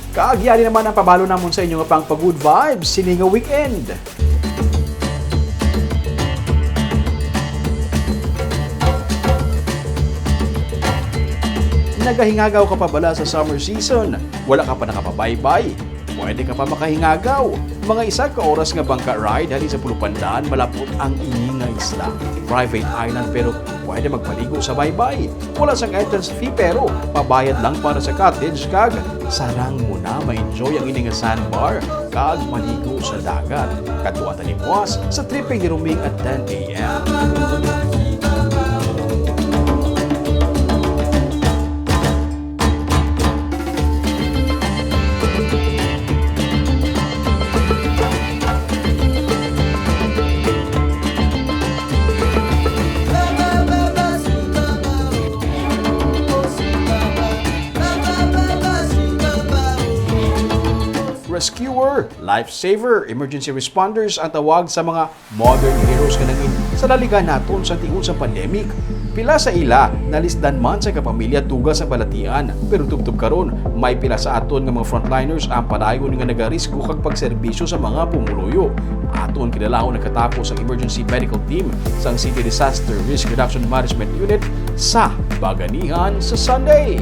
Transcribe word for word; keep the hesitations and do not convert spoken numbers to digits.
Kag yari naman ang pabalo namon sa inyo nga pang pa-good vibes sini nga weekend. Nagahingagaw ka pa bala sa summer season? Wala ka pa nakapabaybay? Pwede ka pa makahingagaw. Mga isa ka oras nga bangka ride halin sa Pulupandan, malapot ang ini nga isla. Private island, pero pwede magpaligo sa baybay. Wala sang entrance fee, pero pabayad lang para sa cottage kag sarang mo na ma-enjoy ang ini nga sandbar kag maligo sa dagat. Kadtuan ta ni buwas sa tripping ni Roming at ten a m. Rescuer, lifesaver, emergency responders ang tawag sa mga modern heroes nga nangin sa naligan naton sa tiun sa pandemic. Pila sa ila nalisdan man sa kapamilya tuga sa balatian, pero tubtob karon may pila sa aton nga mga frontliners ang padayon nga nagarisgo kag pagserbisyo sa mga pumuluyo. Aton kilalaon nagkatapos ang emergency medical team sang City Disaster Risk Reduction Management Unit sa Baganihan sa Sunday.